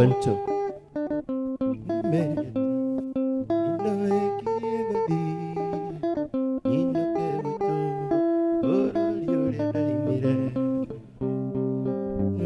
One, two. Nĩmenyete ino ĩkirie gũthiĩ, nyinũke gwitũ bũrũri ũrĩa ndarimire. No, no.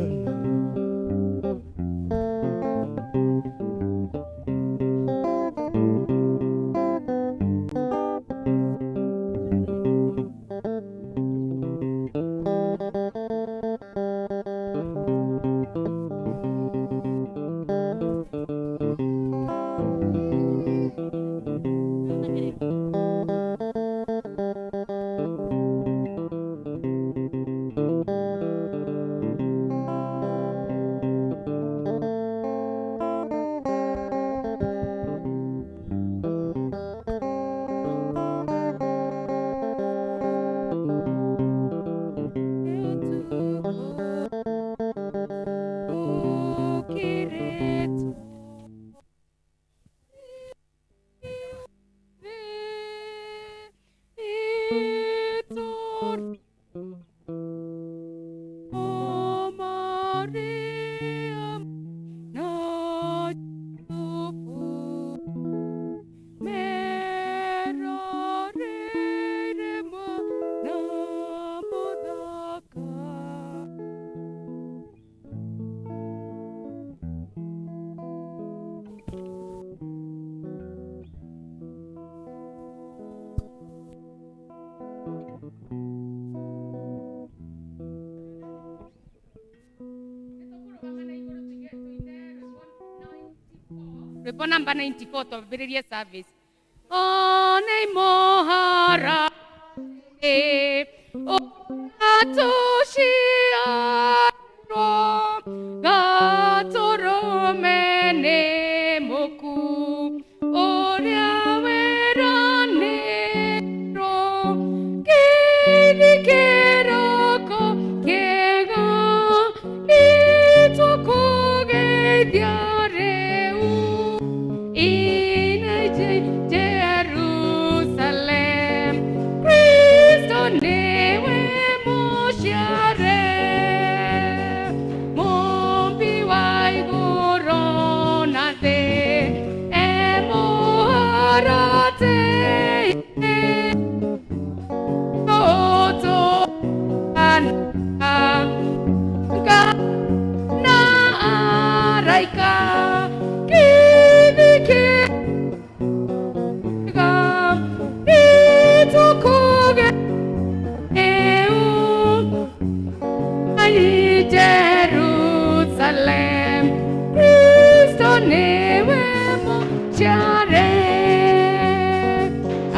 Rwĩmbo namba 94, twambĩrĩrie service. One mohara atuciarwo gatũrũme nĩ mũku ũrĩa wĩranĩirwo kĩroko kĩega nĩtũkũgeithia rĩu ina Jerusalem. Kristo nĩwe mũciare, mũmbi wa igũrũ na thĩ, emũharate ũtũana na araika kĩthikĩ nĩtũkũge eu ai Jerusalem. Kristo nĩwe mũciare,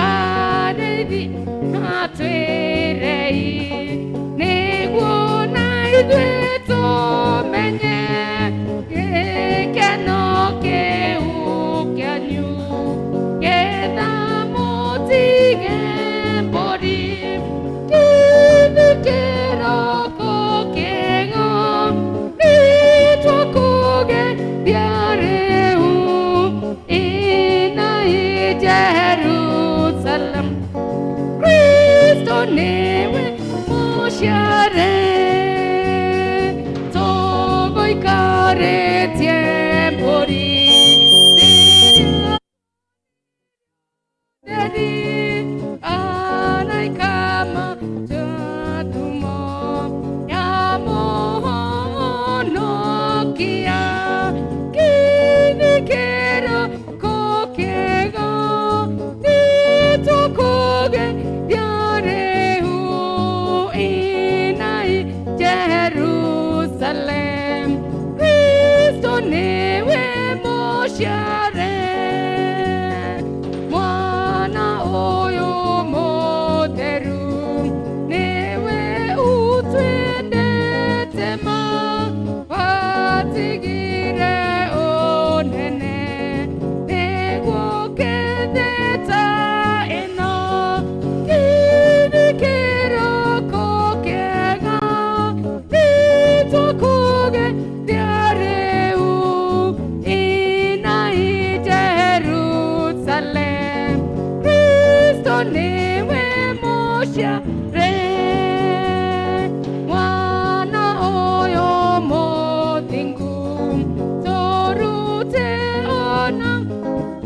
arĩithi atwĩrei nĩguo na ithuĩ tũmenye gĩkeno kĩu kĩanyu, getha mũtige mbũri kĩroko kĩega nĩtũkũgeithia rĩu inai Jerusalem. Kristo nĩwe mũciare, tũgũikarĩtie mbũri rĩrĩa theri araika matatumo ya mũhonokia kĩroko kĩega nĩtũkũgeithia rĩu inai Jerusalem. Kristo nĩwe mũciare, mwana ũyũ mũtheru nĩwe ũtwendete ma watigire ũnene nĩguo kĩthĩ ta ĩno kĩroko kĩega nĩtũkũgeithia rĩu inai.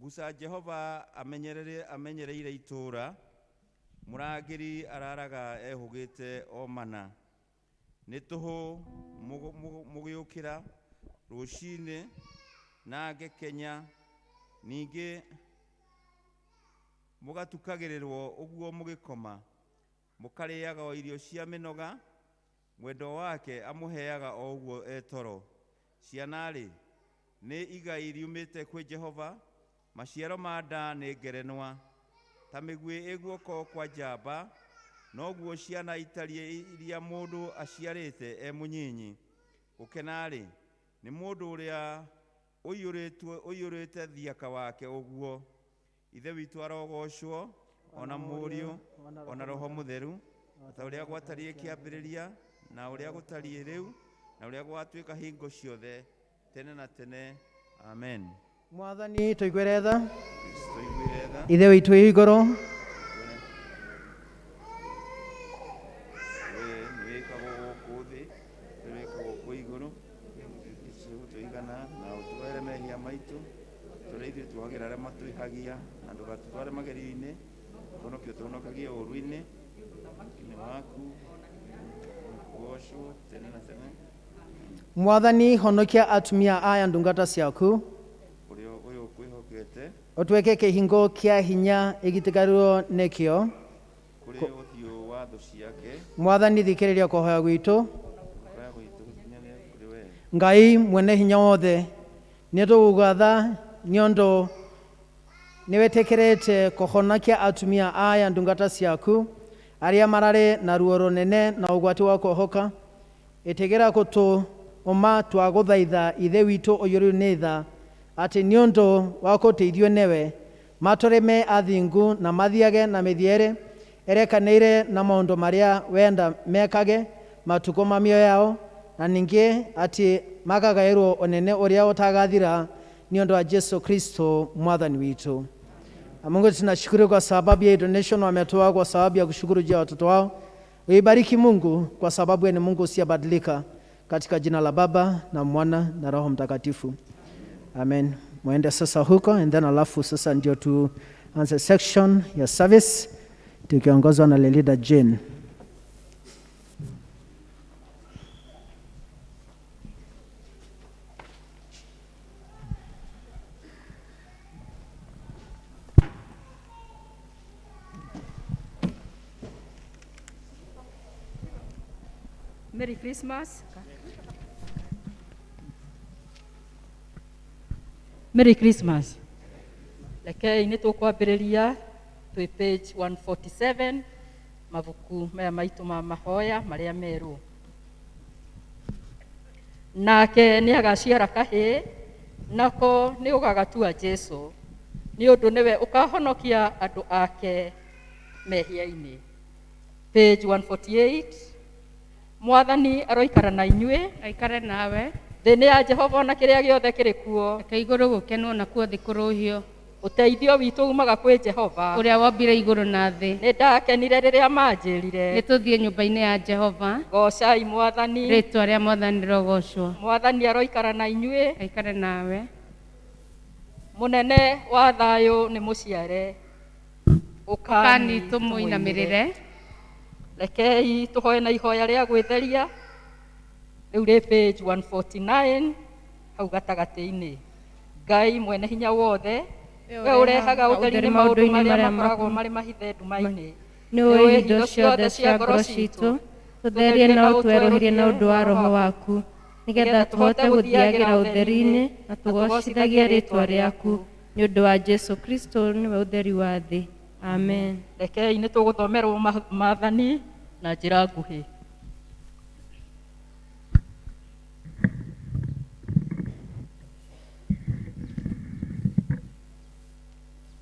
Guca Jehova amenyereire itũũra, mũrangĩri araraga ehũgĩte o mana. Nĩ tũhũ mũgĩũkĩra rũcinĩ na ngekenya, ningĩ mũgatukagĩrĩrwo ũguo mũgĩkoma, mũkarĩaga o irio cia mĩnoga, mwendo wake amũheaga o ũguo etoro. Ciana-rĩ, nĩ igai riumĩte kwĩ Jehova, maciaro ma nda nĩ ngerenwa. Ta mĩguĩ ĩ guoko kwa njamba, noguo ciana itariĩ iria mũndũ aciarĩte e mũnyinyi. Gũkena-rĩ, nĩ mũndũ ũrĩa ũiyũrĩte thiaka wake ũguo. Ithe witũ arogocwo, ona Mũriũ, ona Roho Mũtheru, ta ũrĩa gwatariĩ kĩambĩrĩria, na ũrĩa gũtariĩ rĩu, na ũrĩa gũgatuĩka hingo ciothe, tene na tene. Amen. Mwathani tũiguĩre tha. Kristo iguĩre tha. Ithe witũ wĩ igũrũ, We nĩwĩkagwo gũkũ thĩ, nĩwĩkagwo kũ igũrũ. Tũigana na ũtuohere mehia maitũ, tũrĩa ithuĩ tuohagĩra arĩa matwĩhagia, na ndũgatũtware magerio-inĩ, tũhonokie ũtũhonokagie ũũru-inĩ. Nĩ waku kũgocwo tene na tene. Mwathani honokia atumia aya ndungata ciaku, Ũrĩa ũyũ ũkwĩhokete ũtuĩke kĩhingo kĩa hinya ĩgitigarirwo nĩkĩo. kũrĩ ũthiũ wa thũ ciake, Mwathani thikĩrĩria kũhoya gwitũ. kũrĩa gwitũ gũkinyanĩre kũrĩ wee. Ngai mwene hinya wothe, nĩ tũgũgatha nĩ ũndũ nĩ wĩtĩkĩrĩte kũhonokia atumia aya ndungata ciaku arĩa mararĩ na ruo rũnene na ũgwati wa kũhoka. Ĩtĩkĩra gũtũma twagũthaitha Ithe witũ ũiyũru nĩ tha, atĩ nĩ ũndũ wa gũteithio nĩwe matũre me athingu na mathiage na mĩthiĩre ĩrekanĩire na maũndũ marĩa wenda mekage matukũ ma mĩoyo yao, na ningĩ atĩ makagaĩrwo ũnene ũrĩa ũtagathira nĩ ũndũ wa Jesu Kristo Mwathani witũ. Na Mungu tunashukuru kwa sababu ya hii donation wametoa kwa sababu ya kushukuru juu ya watoto wao. Uibariki Mungu kwa sababu wewe ni Mungu usiyebadilika, katika jina la Baba na Mwana na Roho Mtakatifu. Amen. Muende sasa huko and then alafu sasa ndio tuanze section ya service tukiongozwa na Lelida Jane. Merry Christmas. Merry Christmas. Rekei nĩ tũkwambĩrĩria twĩ page 147 mabuku maya maitũ ma mahoya marĩa merũ. Nake nĩ agaciara kahĩĩ, nako nĩ ũgagatua Jesu, nĩ ũndũ nĩwe ũkahonokia andũ ake mehia-inĩ. Page 148. Mwathani aroikara na inyuĩ. Aikare nawe. Thĩ nĩ ya Jehova na kĩrĩa gĩothe kĩrĩ kuo. Reke igũrũ gũkenwo nakuo thĩ kũrũhio. Ũteithio witũ umaga kwĩ Jehova, ũrĩa wombire igũrũ na thĩ. Nĩ ndakenire rĩrĩa manjĩrire, Nĩ tũthiĩ nyũmba-inĩ ya Jehova. Goocai Mwathani. Rĩtwa rĩa Mwathani rĩrogocwo. Mwathani aroikara na inyuĩ. Aikare nawe. Mũnene wa thayũ nĩ mũciare. Ũkani tũmũinamĩrĩre. Rekei tũhoe na ihoya rĩa gwĩtheria. Rĩu rĩ page 149 hau gatagatĩ-inĩ. Ngai mwene hinya wothe, we ũrehaga ũtheri-inĩ maũndũ marĩa makoragwo marĩ mahithe nduma-inĩ, Nĩ ũĩ indo ciothe cia ngoro citũ, tũtherie na ũtwerũhĩrie na ũndũ wa Roho waku, nĩgetha tũhote gũthiagĩra ũtheri-inĩ na tũgoocithagie rĩĩtwa rĩaku, nĩ ũndũ wa Jesu Kristo nĩwe ũtheri wa thĩ. Amen. Rekei nĩ tũgũthomerwo maathani na njĩra nguhĩ.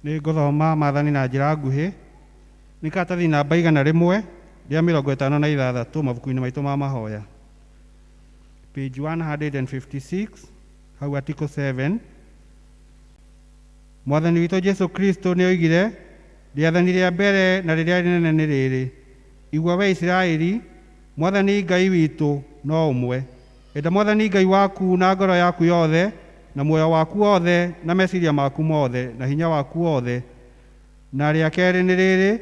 Nĩ ngũthoma maathani na njĩra nguhĩ. Nĩ karatathi namba 156 mabuku-inĩ maitũ ma mahoya. Page 156, hau article 7. Mwathani witũ Jesu Kristo nĩ oigire, rĩathani rĩa mbere na rĩrĩa rĩnene nĩ rĩrĩ, igua we Isiraeli, Mwathani Ngai witũ no ũmwe. Enda Mwathani Ngai waku na ngoro yaku yothe, Na muoyo waku wothe, na meciria maku mothe, na hinya waku wothe. Na rĩa kerĩ nĩ rĩrĩ,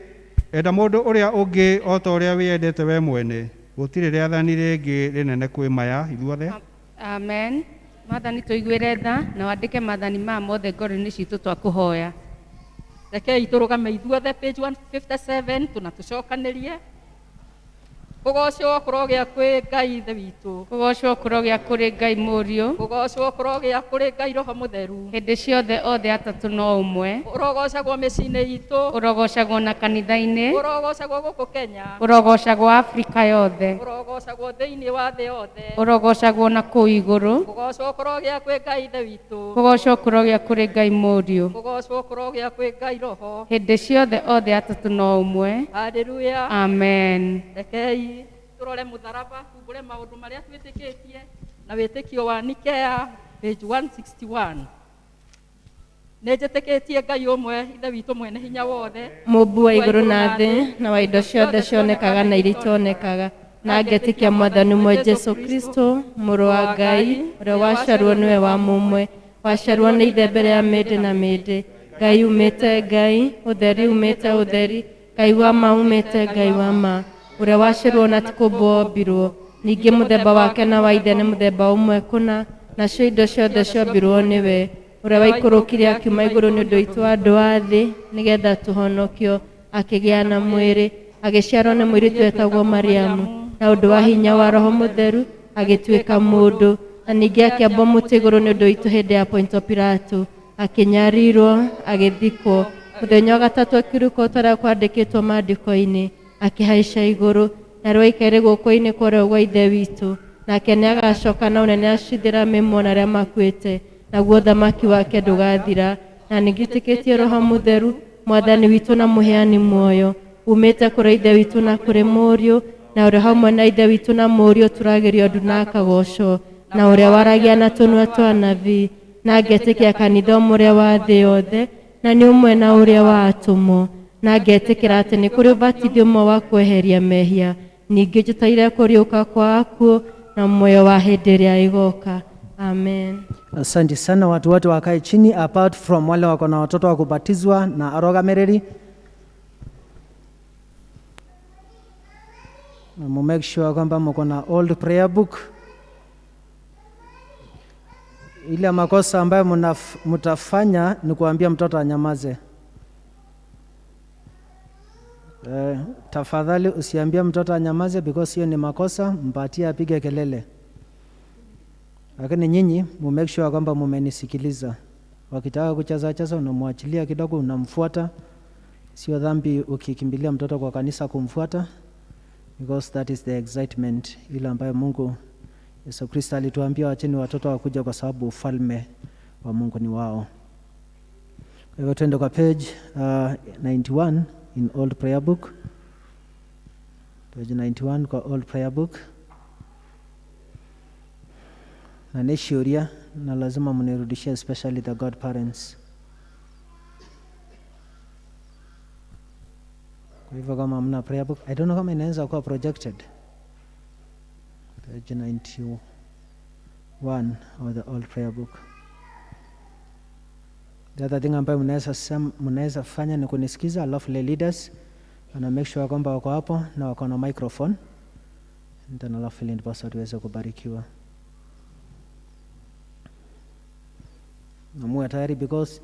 enda mũndũ ũrĩa ũngĩ o ta ũrĩa wĩyendete we mwene. Gũtirĩ rĩathani rĩngĩ rĩnene kwĩ maya. Ithuothe. Amen. Mwathani, tũiguĩre tha na wandĩke maathani maya mothe ngoro-inĩ citũ, twakũhoya. Rekei tũrũgame ithuothe, page 157, tũna tũcokanĩrie. Kũgocwo kũrogĩa kwĩ Ngai Ithe witũ. Kũgocwo kũrogĩa kũrĩ Ngai Mũriũ. Kũgocwo kũrogĩa kũrĩ Ngai Roho Mũtheru. Hĩndĩ ciothe, othe atatũ no ũmwe. Ũrogocagwo mĩciĩ-inĩ itũ. Ũrogocagwo na kanitha-inĩ. Ũrogocagwo gũkũ Kenya. Ũrogocagwo Afrika yothe. Ũrogocagwo thĩinĩ wa thĩ yothe. Ũrogocagwo na kũu igũrũ. Kũgocwo kũrogĩa kwĩ Ngai Ithe witũ. Kũgocwo kũrogĩa kũrĩ Ngai Mũriũ. Kũgocwo kũrogĩa kwĩ Ngai Roho. Hĩndĩ ciothe, othe atatũ no ũmwe. Haleluya. Amen. Rekei tũrore mũtharaba, tumbũre maũndũ marĩa twĩtĩkĩtie na wĩtĩkio wa Nikea, page 161. Nĩ njĩtĩkĩtie Ngai ũmwe, Ithe witũ mwene hinya wothe, mũmbu wa igũrũ na thĩ, na wa indo ciothe cionekaga na iria itonekaga, na ngetĩkia Mwathani ũmwe Jesu Kristo, Mũrũ wa Ngai, ũrĩa waciarwo nĩwe wa mũmwe, waciarwo nĩ Ithe mbere ya mĩndĩ na mĩndĩ, Ngai umĩte Ngai, ũtheri umĩte ũtheri, Ngai wa ma umĩte Ngai wa ma, ũrĩa waciarwo na ti kũmbwo ombirwo, ningĩ mũthemba wake na wa Ithe nĩ mũthemba ũmwe kũna, nacio indo ciothe ciombirwo nĩwe, ũrĩa waikũrũkire akiuma igũrũ nĩ ũndũ witũ andũ a thĩ, nĩgetha tũhonokio, akĩgĩa na mwĩrĩ, agĩciarwo nĩ mũirĩtu wetagwo Mariamu, na ũndũ wa hinya wa Roho Mũtheru agĩtuĩka mũndũ, na ningĩ akĩambwo mũtĩ igũrũ nĩ ũndũ witũ hĩndĩ ya Ponto Pilato, akĩnyarirwo, agĩthikwo, mũthenya wa gatatũ akĩriũka o ta ũrĩa kwandĩkĩtwo maandĩko-inĩ, akĩhaica igũrũ, na rĩu aikaire guoko-inĩ kwa ũrĩo gwa Ithe witũ, nake nĩ agacoka na ũnene acithĩra mĩmo na arĩa makuĩte, naguo ũthamaki wake ndũgathira. Na ningĩ Roho Mũtheru, Mwathani witũ na mũheani muoyo, umĩte kũrĩ Ithe witũ na kũrĩ Mũriũ, na ũrĩa hamwe na Ithe witũ na Mũriũ tũragĩrio ndu na akagocwo, na ũrĩa waragia na tũnua twa nabii. Na ngetĩkia kanitha ũmwe ũrĩa wa thĩ yothe, na nĩ ũmwe na ũrĩa wa atũmwo, na ngetĩkĩra atĩ nĩ kũrĩ ũbatithio ũmwe wa kweheria mehia, ningĩ njĩtaire kũriũka kwa akuũ na muoyo wa hĩndĩ ĩrĩa ĩgoka. Amen. Asante sana. Watu wote wakae chini apart from wale wako na watoto wa kubatizwa na arogamereri. Na mu make sure kwamba mko na old prayer book. Ile makosa ambayo mtafanya ni kuambia mtoto anyamaze. Tafadhali usiambie mtoto anyamaze because hiyo ni makosa, mpatie apige kelele. Lakini nyinyi mu make sure kwamba mumenisikiliza. Wakitaka kucheza cheza, unamwachilia kidogo, unamfuata. Sio dhambi ukikimbilia mtoto kwa kanisa kumfuata, because that is the excitement ile ambayo Mungu Yesu Kristo alituambia wacheni watoto wakuja kwa sababu ufalme wa Mungu ni wao. Kwa hivyo twende kwa page 91 in Old Prayer Book. Page 91 kwa Old Prayer Book. Na nĩ ciũria na lazima mnirudishie, especially the godparents. Kwa hivyo kama mna prayer book, I don't know kama inaweza kuwa projected. Page 91 of the Old Prayer Book. The other thing ambayo mnaweza fanya ni kunisikiza, alafu lay leaders wana make sure kwamba wako hapo na wako na microphone. And then alafu ili ndiposa tuweze kubarikiwa. Na muwe tayari because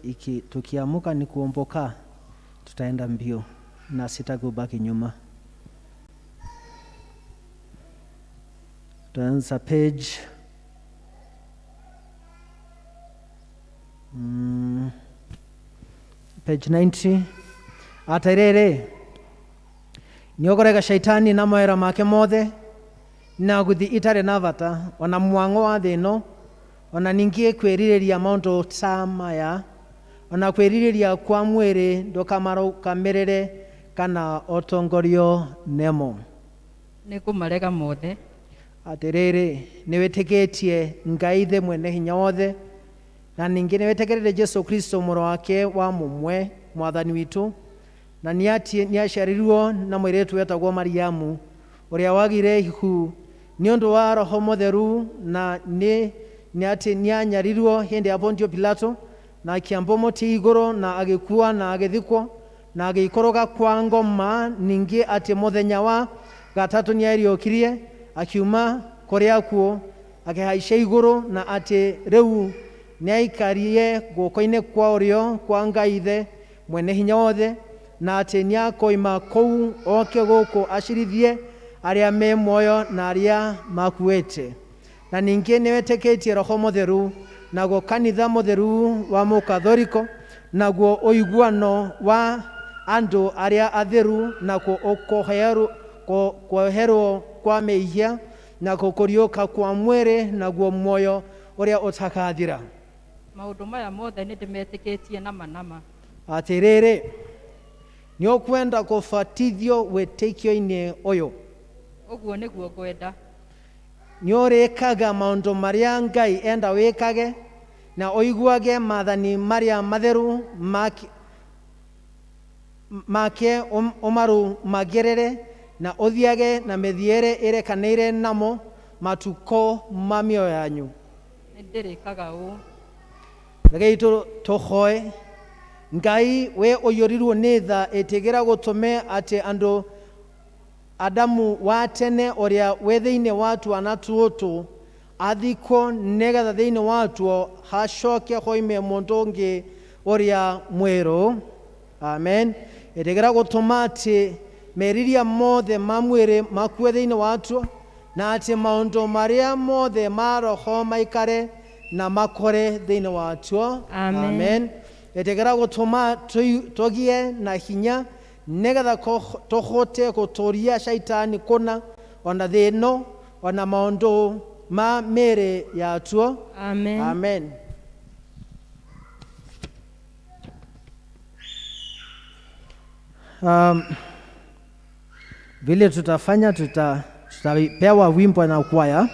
tukiamuka ni kuomboka, tutaenda mbio na sitaki ubaki nyuma. Tutaanza page page 90. Atiriri, nĩũkũrega shaitani na mawĩra make mothe na gũthi itarĩ na bata, ona mwang'o wa thĩ ĩno, ona ningĩ kwĩrirĩria maũndũ ta maya, ona kwĩrirĩria kwa mwĩrĩ, ndũkamarũkamĩrĩre kana ũtongorio nemo. Nĩ ngũmarega mothe. Atĩrĩrĩ, nĩwĩtĩkĩtie Ngai Ithe mwene hinya wothe, na ningĩ nĩwĩtĩkĩrĩte Jesu Kristo mũrũ wake wa mũmwe, Mwathani witũ, na nĩaciarirwo na mũirĩtu wetagwo Mariamu, ũrĩa wagire ihu nĩ ũndũ wa Roho Mũtheru, na nĩ Nĩ atĩ nĩanyarirwo hĩndĩ ya Pontio Pilato, na akĩambwo mũtĩ igũrũ, na agĩkua, na agĩthikwo, na agĩikũrũka kwa ngoma, ningĩ atĩ mũthenya wa gatatũ nĩariũkirie akiuma kũrĩa akuũ, akĩhaica igũrũ, na atĩ rĩu nĩaikarie guoko-inĩ kwa ũrĩo kwa Ngai Ithe mwene hinya wothe, na atĩ nĩakoima kũu oke gũkũ acirithie arĩa me muoyo na arĩa makuĩte. Na ningĩ nĩwetĩkĩtie Roho Mũtheru, naguo kanitha mũtheru wa Mũkathoriko, naguo ũiguano wa andũ arĩa atheru, nakuo kuoherwo kwa mehia, nakuo kũriũka kwa mwĩrĩ, naguo muoyo ũrĩa ũtakathira. Maũndũ maya mothe nĩ ndĩmetĩkĩtie nama nama. Atĩrĩrĩ, nĩũkwenda kũbatithio wĩtĩkio-inĩ ũyũ? Ũguo nĩguo ngwenda. Nĩũrĩkaga maũndũ marĩa Ngai enda wĩkage, na ũiguage maathani marĩa matheru make ũmarũmagĩrĩre, na ũthiage na mĩthiĩre ĩrekanĩire namo matukũ ma mĩoyo yanyu. Nĩ ndĩrĩkaga ũũ. Rekei tũhoe. Ngai we ũiyũrirwo nĩ tha, ĩtĩkĩra gũtũme atĩ andũ Adamu wa tene ũrĩa wĩ thĩinĩ wa twana tũtũ athikwo, nĩgetha thĩinĩ watuo hacoke hoime mũndũ ũngĩ ũrĩa mwerũ. Amen. Ĩtĩkĩra gũtũma atĩ meriria mothe ma mwĩrĩ makue thĩinĩ watuo, na atĩ maũndũ marĩa mothe ma roho maikare na makore thĩinĩ watuo. Amen. Amen. Ĩtĩkĩra gũtũma tũgĩe na hinya, nĩgetha tũhote gũtũria caitani kũna, ona thĩ ĩno, ona maũndũ ma mĩĩrĩ yatuo. Amen. Amen. Vile tutafanya, tutapewa wimbo na kwaya,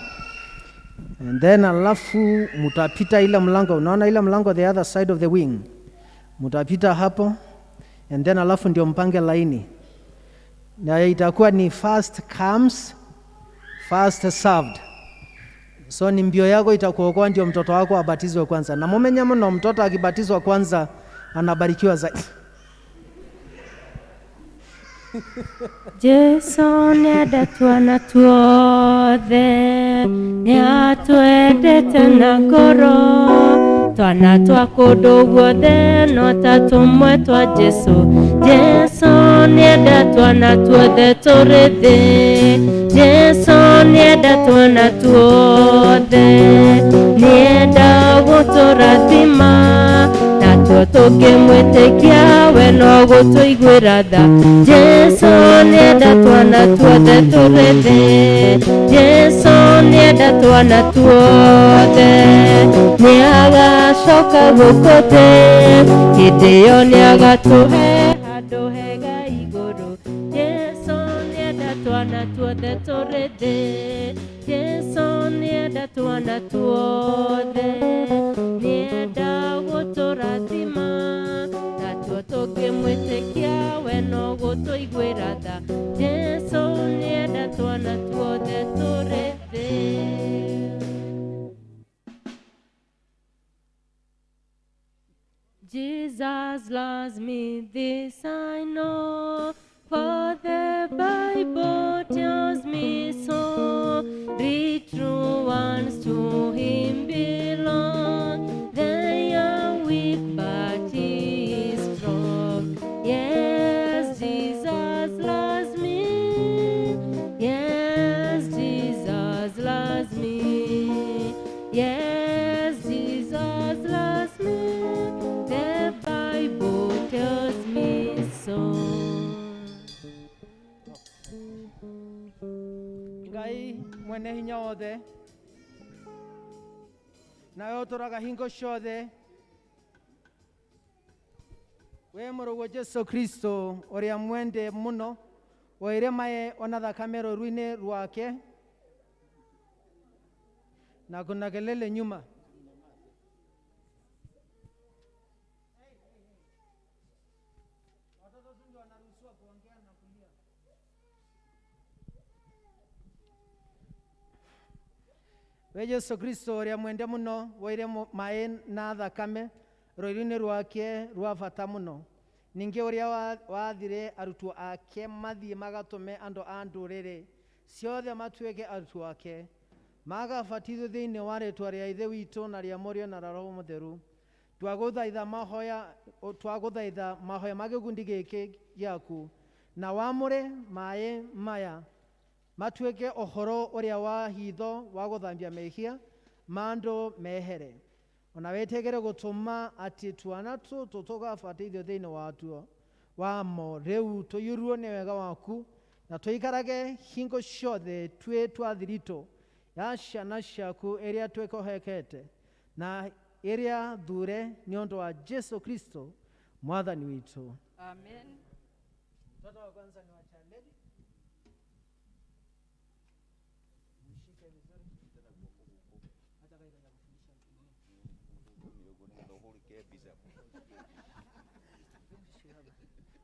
and then alafu mutapita ile mlango, unaona ile mlango the other side of the wing, mutapita hapo, and then alafu ndio mpange laini, na itakuwa ni first comes first served. So ni mbio yako itakuokoa, ndio mtoto wako abatizwe kwanza. Na mumenye mno, mtoto akibatizwa kwanza anabarikiwa zaidi. Jesu nĩenda twana tuothe, nĩatwendete na ngoro, twana twa kũndũ guothe no ta tũmwe twa Jesu. Jesu nĩenda twana tuothe tũrĩ thĩ, Jesu nĩenda twana tuothe, nĩenda gũtũrathima, natuo tũngĩmwĩtĩkia we no gũtũiguĩra tha. Jesu nĩenda twana tuothe tũrĩ thĩ, Jesu nĩenda twana tuothe, nĩagacoka gũkũ thĩ, hĩndĩ ĩyo nĩagatũhe handũ hega igũrũ. Jesu nĩenda twana tuothe tũrĩ thĩ, Jesu nĩenda twana tuothe, nĩenda gũtũrathima, natuo tũngĩmwĩtĩkia we no gũtũiguĩra tha. Jesu nĩenda twana tuothe tũrĩ thĩ. Jesus loves me, this I know, for the Bible tells me so. The true ones to him belong. They are weak, but he is strong. Yes, Jesus loves me. Yes, Jesus loves me. Yes, Jesus loves me. The Bible tells me so. Ngai mwene hinya wothe, nawe ũtũraga hingo ciothe, we mũrũguo Jesu Kristo ũrĩa mwende mũno, woire maĩ ona thakame rũũru-inĩ rwake, na kuna kelele nyuma. We Jesu Kristo ũrĩa mwende mũno woire maĩ na thakame rũiru-inĩ rwake rwa bata mũno. Ningĩ ũrĩa wathire arutwo ake mathiĩ magatũme andũ a ndũrĩrĩ ciothe matuĩke arutwo ake, magabatithio thĩinĩ wa rĩtwa rĩa Ithe witũ na rĩa Mũriũ na rĩa Roho Mũtheru. Twagũthaitha mahoya ma gĩkundi gĩkĩ gĩaku, na wamũre maĩ maya matuĩke ũhoro ũrĩa wa hitho wa gũthambia mehia ma andũ mehere, ona wĩtĩkĩre gũtũma atĩ twana tũtũ tũgabatithio thĩinĩ watuo wamo rĩu tũiyũrwo nĩ wega waku, na tũikarage hingo ciothe twĩ twa thiritũ ya ciana ciaku ĩrĩa twĩkũhekete na ĩrĩa thure nĩ ũndũ wa Jesu Kristo mwathani witũ. Amen. Mtoto wa kwanza ni wa Chaledi. Mshike vizuri. Hata kama ikaja kufundisha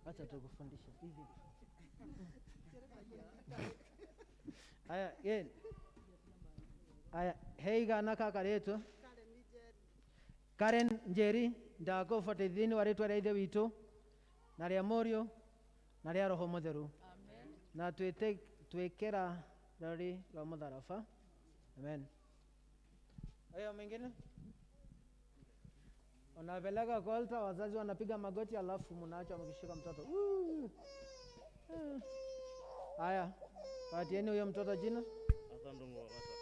Acha tukufundishe hivi. Aya, yen. Aya, hei gana kakaretu. Karen Njeri ndagũbatithia thĩinĩ wa rĩtwa rĩa Ithe witũ na rĩa Mũriũ na rĩa Roho Mũtheru. Amen. Na twĩkĩra rũri rwa mũtharaba. Amen. Hayo mengine unapeleka kwa altar, wazazi wanapiga magoti, alafu mnaacha mkishika mtoto. Haya, patieni huyo mtoto jina. Arthur Ndongo Wagasha.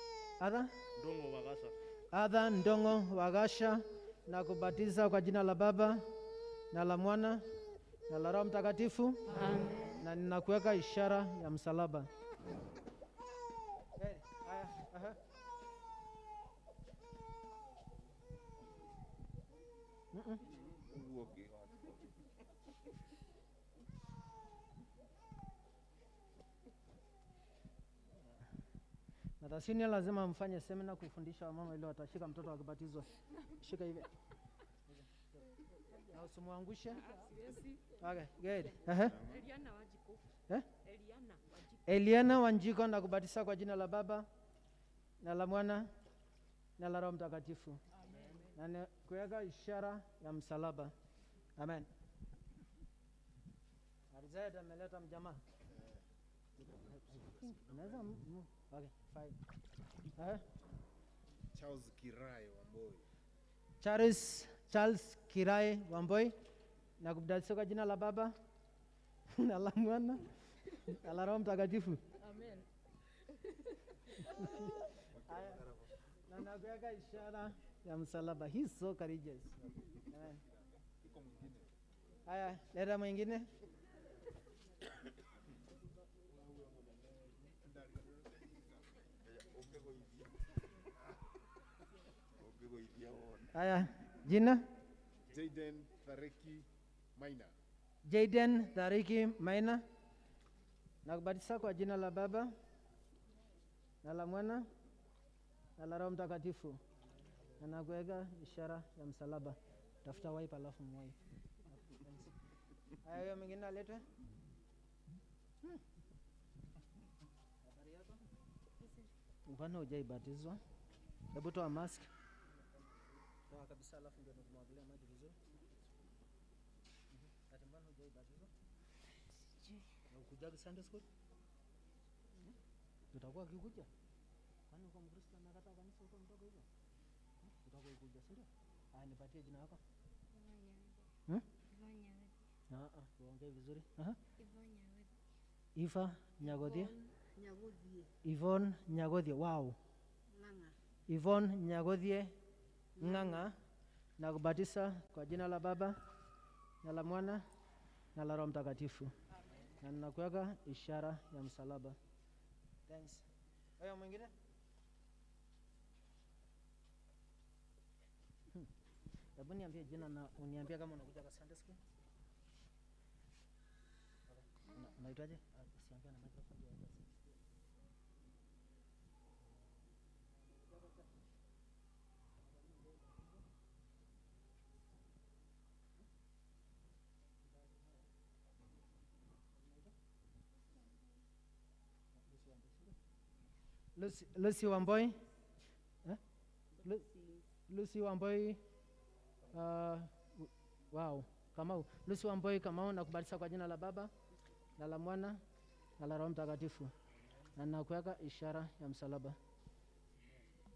Adha? Ndongo Wagasha. Adha Ndongo Wagasha, na kubatiza kwa jina la Baba na la Mwana na la Roho Mtakatifu. Amen. Na ninakuweka ishara ya msalaba. Haya, aha. Matasini lazima mfanye semina kufundisha wamama ili watashika mtoto akibatizwa. Shika hivi. Na usimwangushe. Okay, good. Aha. Eliana Wanjiku. Eh? Eliana Wanjiku. Eliana Wanjiku na kubatiza kwa jina la Baba na la Mwana na la Roho Mtakatifu. Amen. Na kuweka ishara ya msalaba. Amen. Arizayat ameleta mjamaa. Unaweza okay, fine. Charles Kirai Wamboi. Charles Kirai Wamboi na kubatiza kwa jina la Baba na la Mwana na la Roho Mtakatifu. Amen. Na nakuweka ishara ya msalaba. He's so courageous. Amen. Haya, leta mwingine. Haya, jina? Jaden Thareki Maina. Jaden Thariki Maina. Nakubatiza kwa jina la Baba na la Mwana na la Roho Mtakatifu. Na nakuweka ishara ya msalaba. Tafuta wipe alafu mwipe. Haya, huyo mwingine aletwe. Habari yako? Mbona hujaibatizwa? Hebu toa mask. Toa kabisa alafu ndio nikumwagilia maji vizuri. Ati mbona hujaibatizwa? Sijui. Na ukujaga Sunday school? Utakuwa ukikuja? Kwani uko Mkristo anakataa kanisa uko mdogo hivyo? Utakuwa ukikuja, si ndio? Haya, nipatie jina lako. Uongee vizuri. Aha. Iva Nyagothie. Yvonne Nyagothie. Wow. Yvonne Nyagothie Ng'ang'a, na kubatiza kwa jina la Baba na la Mwana na la Roho Mtakatifu. Na ninakuweka ishara ya msalaba. Thanks. Wewe mwingine? Hebu niambie jina na uniambie kama unakuja kwa Sunday school. Unaitwaje? Usiongee na microphone. Lucy Wamboi. Lucy Wamboi wow, Kamau. Lucy Wamboi Kamau, nakubatiza kwa jina la Baba na la Mwana na la Roho Mtakatifu, na nakuweka ishara ya msalaba.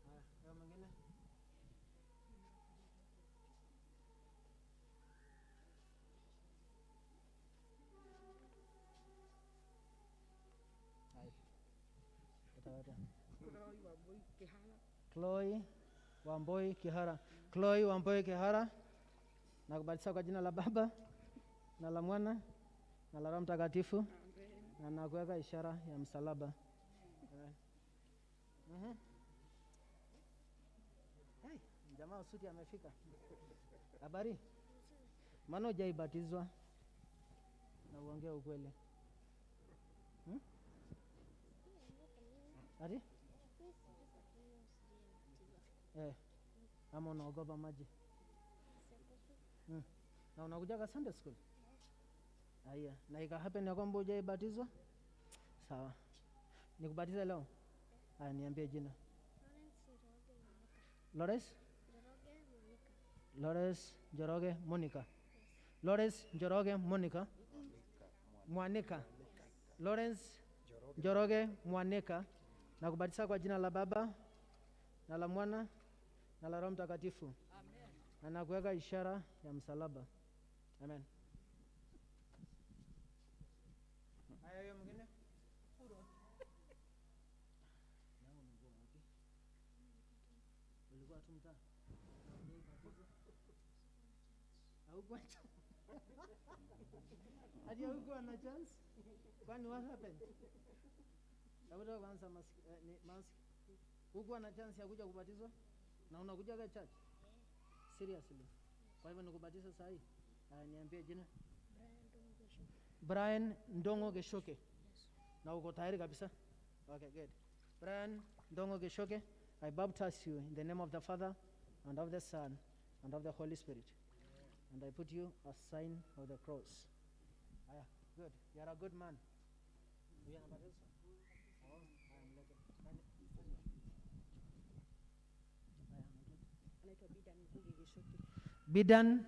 Haya, huyo mwingine? Haya. Utawaita. Chloe Wamboi Kihara. Chloe Wamboi Kihara, nakubatiza kwa jina la Baba na la Mwana na la Roho Mtakatifu, na nakuweka ishara ya msalaba. Amen. Hey, jamaa wa suti amefika. Habari? Maana hujaibatizwa na uongee ukweli. Hmm? Ati? Eh, ama unaogopa maji? Na unakujaga Sunday school? Aya, na ika happen ya kwamba hujaibatizwa? Sawa. Nikubatize leo? Aya, niambie jina. Lawrence? Lawrence Njoroge Monica. Lawrence Njoroge Monica. Mwanika. Lawrence Njoroge Mwanika. Nakubatiza kwa jina la Baba na la Mwana na la Roho Mtakatifu. Amen. Na nakuweka ishara ya msalaba. Amen. Haya, hiyo mwingine? Yangu ni nguo wapi? Ulikuwa tu mtaa? Haukuwa chance? Hadi haukuwa na chance? Kwani what happened? Hebu toa kwanza mask, ni mask. Hukuwa na chance ya kuja kubatizwa? Na unakujaga church? Seriously? Kwa hivyo nikubatiza saa hii? Haya, niambie jina. Brian Ndongo Geshoke. Na uko tayari kabisa? Okay, good. Brian Ndongo Geshoke, I baptize you in the name of the Father and of the Son and of the Holy Spirit. And I put you a sign of the cross. Aya, good. You are a good man. Huyu anabatizwa? Oh, haya, mlete. Nani? Haya, mlete. Anaitwa Bidan Ngugi Gishuki. Bidan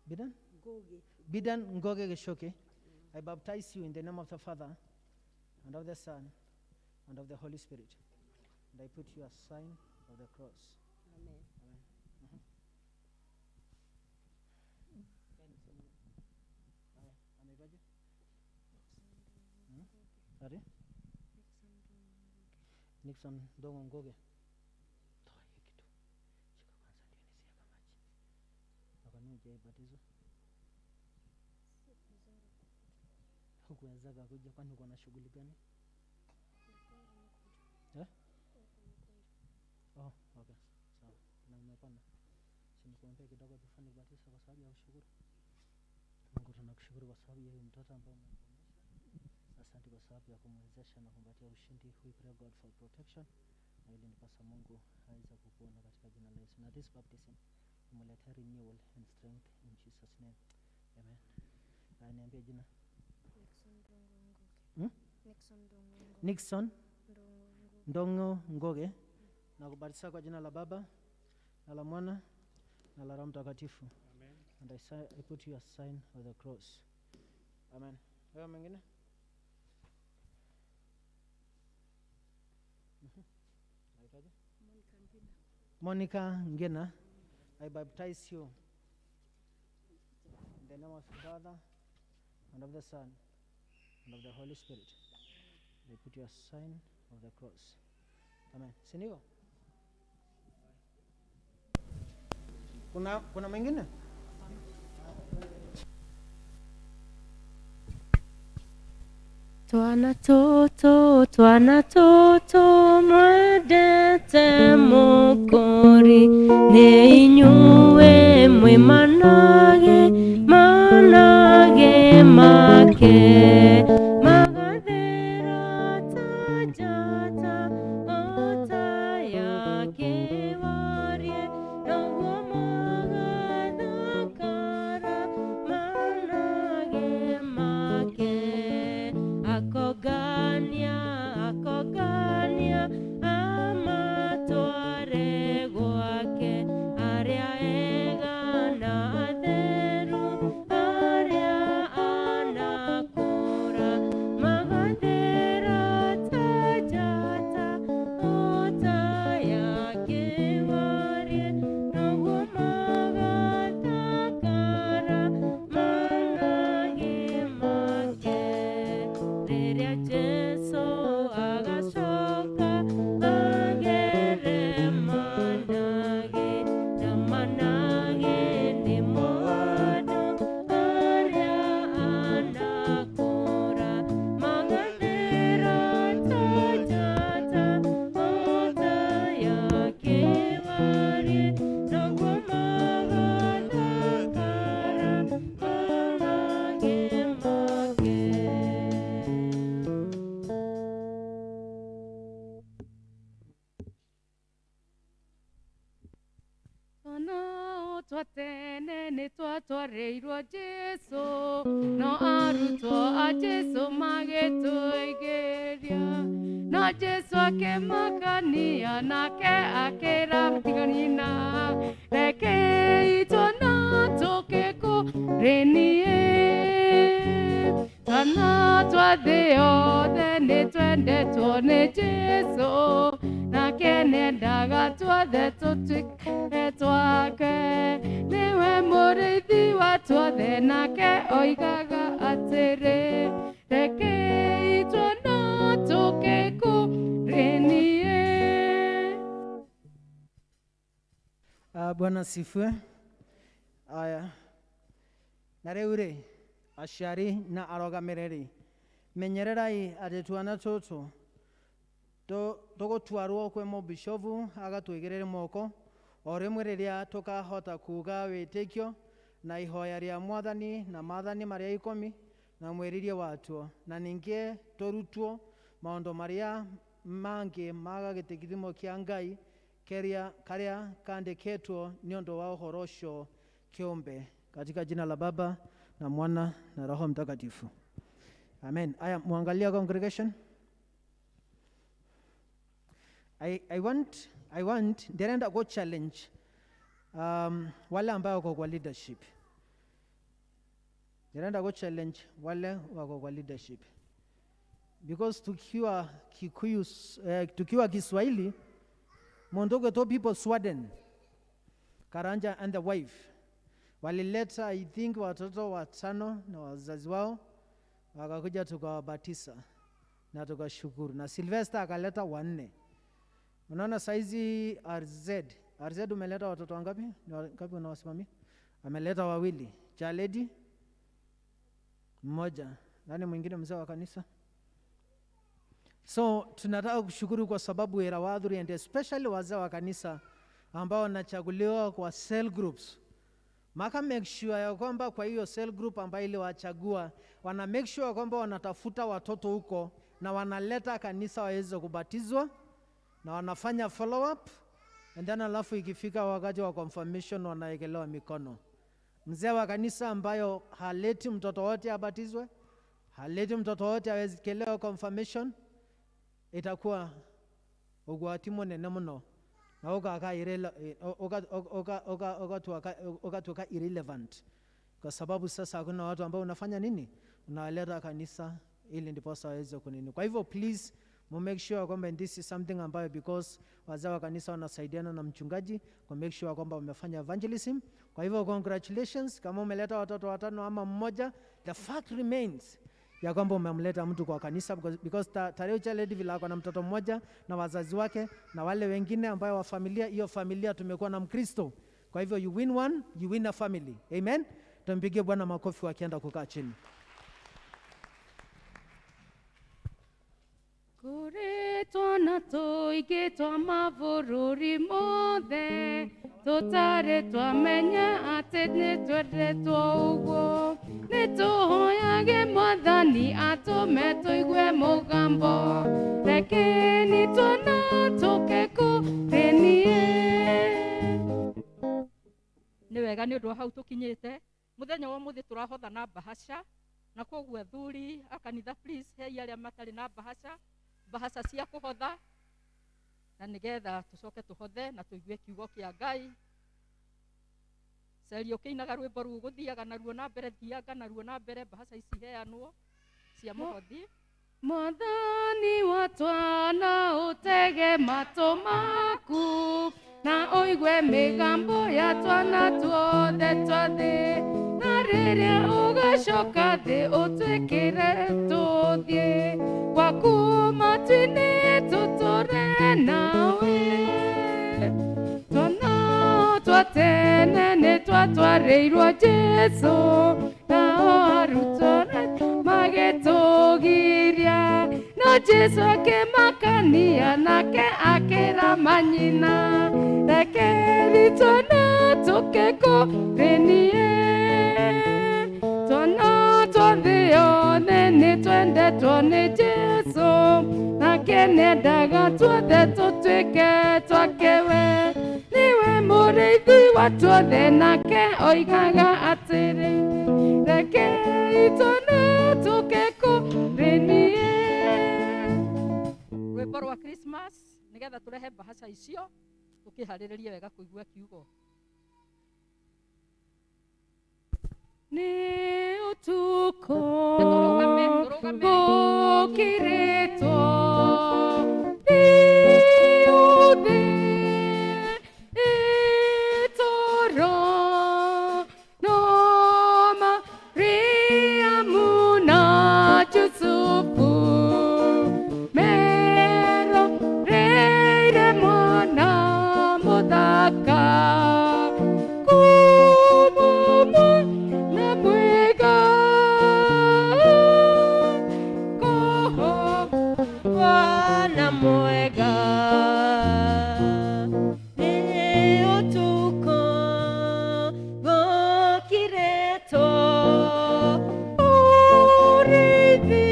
Bidan? Ngugi. Bidan Ngoge Geshoke. I baptize you in the name of the Father and of the Son and of the Holy Spirit. And I put you a sign of the cross. Amen. Amen. Mhm. Haya, anaitwaje? Hmm? Sorry? Nixon Ndongo Ngoge. Toa hiyo kitu. Shika kwanza ndio nisiweka maji. Na kwa nini hujaibatizwa? Hukuwezaga kuja kwani uko na shughuli gani? Eh? Oh, okay. Sawa. Na umepona. Si nikuombee kidogo before nikubatize kwa sababu ya ushukuru. Mungu tunakushukuru kwa sababu ya huyu mtoto ambaye umemponesha. Asante kwa sababu ya kumwezesha na kumpatia ushindi. We pray God for protection. Na ili nipasa Mungu aweze kukuona katika jina la Yesu. Na this baptism imeletea renewal and strength in Jesus name. Amen. Haya, niambie jina. Hmm? Nixon Ndongo Ngoge. Nakubatiza kwa jina la Baba na la Mwana na la Roho Mtakatifu. Amen. And I put you a sign of the cross. Amen. Wewe mwingine? Mhm. Unaitwaje? Monica Ngina. I baptize you in the name of the Father and of the Son and of the Holy Spirit. They put you a sign of the cross. Amen. Si ndivyo? Kuna mwingine? Twana tũtũ, twana tũtũ mwendete mũkũri, nĩ inyuĩ mwĩ manage, manage make. Magathera ta njata, o ta ya kĩwarie, noguo magathakara manage make. Akogania, akogania, amatware. Twa tene nĩ twatwarĩirwo Jesũ, no arutwo a Jesũ magĩtũigĩria. No Jesũ akĩmakania nake akĩra nyina, rekei twana tũke kũrĩ niĩ. Twana twa thĩ yothe nĩ twendetwo nĩ Jesũ, nake nĩendaga tuothe tũtuĩke twake. Nĩwe mũrĩithi wa tuothe, nake oigaga atĩrĩ, rekei twana tũke kũrĩ niĩ. Bwana asifiwe. Aya, na rĩu rĩ, aciari na arũgamĩrĩri, menyererai atĩ twana tũtũ tũgũtwarwo kwĩ mũbishovu agatwĩgĩrĩre moko o rĩmwe rĩrĩa tũkahota kuga wĩtĩkio na ihoya rĩa mwathani na maathani marĩa ikũmi na mwĩrĩrie watuo, na ningĩ tũrutwo maũndũ marĩa mangĩ ma gĩtĩkithimo kĩa Ngai keria karia kaandĩkĩtwo nĩ ũndũ wa ũhoro ũcio kĩũmbe, katika jina la Baba na Mwana na Roho Mtakatifu, amen. Aya, muangalia congregation. I want ndĩrenda go challenge wale ambao wako kwa leadership. Ndĩrenda go challenge wale wako kwa leadership because tukiwa Kikuyu, tukiwa Kiswahili, mundu to people Swaden Karanja and the wife walileta, I think, watoto watano na wazazi wao wakakuja tukawabatisa na tukashukuru, na Sylvester akaleta wanne. Unaona saizi RZ umeleta watoto wangapi? Ni wangapi unawasimamia? Ameleta wawili, Chaledi mmoja, nani mwingine mzee wa kanisa? So tunataka kushukuru kwa sababu era wadhuri and especially wazee wa kanisa ambao wanachaguliwa kwa cell groups, maka make sure ya kwamba kwa hiyo cell group ambayo iliwachagua wana make sure kwamba wanatafuta watoto huko na wanaleta kanisa waweze kubatizwa na wanafanya follow up, and then alafu ikifika wakati wa confirmation wanaekelewa mikono. Mzee wa kanisa ambayo haleti mtoto wote abatizwe, haleti mtoto wote awekelewe confirmation, itakuwa ugwati munene muno na ugaka ukatuka irrelevant, kwa sababu sasa hakuna watu ambao unafanya nini, unawaleta kanisa ili ndiposa waweze kunini. Kwa hivyo please mu make sure kwamba this is something ambayo, because wazee wa kanisa wanasaidiana na mchungaji kwa make sure kwamba wamefanya evangelism. Kwa hivyo congratulations kama umeleta watoto watano ama mmoja, the fact remains ya kwamba umemleta mtu kwa kanisa because Tareu Lady vile ako na mtoto mmoja na wazazi wake na wale wengine ambayo wa familia hiyo, familia tumekuwa na Mkristo. Kwa hivyo you win one, you win a family. Amen. Tumpigie Bwana makofi wakienda kukaa chini. Kũrĩ twana tũingĩ twa mabũrũri mothe tũtarĩ twamenya atĩ nĩ twendetwo ũguo, nĩ tũhoyage mwathani atũme tũigue mũgambo, rekeni twana tũke kũrĩ niĩ. Nĩ wega nĩ ũndũ wa hau tũkinyĩte mũthenya wa ũmũthĩ tũrahotha na bahasha, na koguo athuri a kanitha, please hei arĩa matarĩ na bahasha bahasha cia kũhotha, na nĩgetha tũcoke tũhothe na tũigue kiugo kĩa Ngai. Ceria ũkĩinaga rwĩmbo rũu gũthiaga naruo na mbere, thiaga naruo na mbere, bahasha ici heanwo cia mũhothi. Mwathani wa twana, ũtege matũ maku na ũigue mĩgambo ya twana tuothe twa thĩ, na rĩrĩa ũgacoka thĩ ũtwĩkĩre tũthiĩ gwaku matu-inĩ tũtũre nawe. Twana twa tene nĩ twatwarĩirwo Jesũ, nao arutwo magĩtũgiria, no Jesũ akĩmakania nake akĩra manyina, rekei twana tũke kũrĩ niĩ. Twana twa thĩ yothe nĩ twendetwo nĩ Jesũ, nake nĩendaga tuothe tũtuĩke twake we. Niwe mũrĩithi wa tuothe, nake oigaga atĩrĩ, rekei tũne tũke kũrĩ niĩ. Rwĩmbo rwa Christmas nĩgetha tũrehe mbahaca icio tũkĩharĩrĩrie wega kũigua kiugo. Nĩ ũtukũ gũkirĩtwo nĩ ũthĩ ĩtoro, no Mariamu na Jusufu meroreire mwana mũthaka, kumũmũ na mwega. Bwana mwega, nĩ ũtukũ gũkirĩtwo, ũrĩithi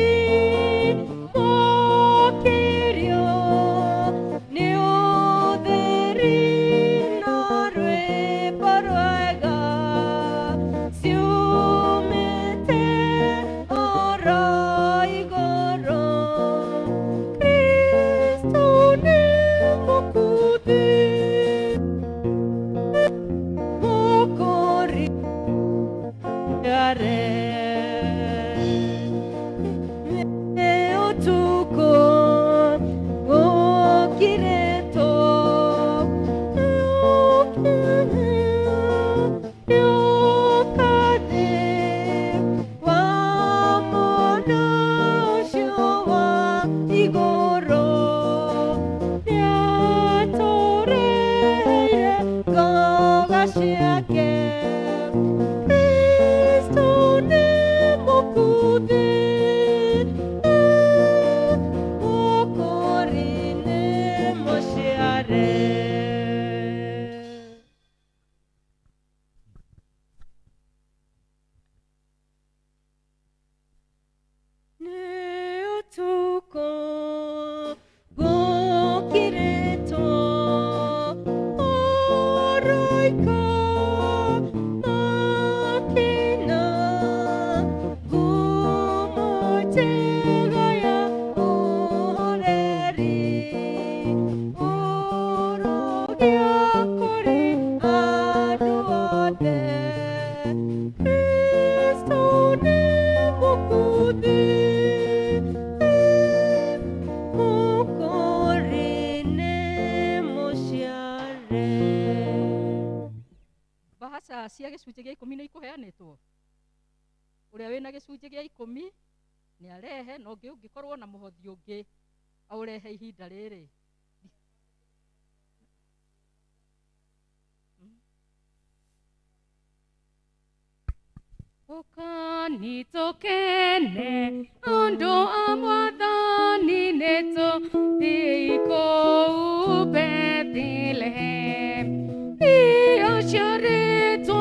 mũkĩrio nĩ ũtheri na rwĩmbo rwega, ciumĩte oro igũrũ. Kristo nĩ mũkuthi, mũkũri are. Nĩ ũtukũ gũkirĩtwo, nĩũkathĩ wa mwana ũcio wa igũrũ, nĩatũreheire ngoga ciake. Kristo nĩ mũkuthi, mũkũri nĩ mũciare. Nĩ ũtukũ gũkirĩtwo, araika makĩina ngumo njega ya ũhoreri, ũrogĩa kũrĩ andũ othe. Kristo nĩ mũkuthi, mũkũri nĩ mũciare. Mbahaca cia gĩcunjĩ gĩa 10 nĩ ikũheanĩtwo. Ũrĩa wĩna gĩcunjĩ gĩa 10 nĩ arehe, na ũngĩ ũngĩkorwo na mũhothi ũngĩ aũrehe ihinda rĩrĩ. Ũkani tũkene ũndũ a Mwathani, nĩtũthiĩ kũu Bethlehem. Nĩaciarĩtwo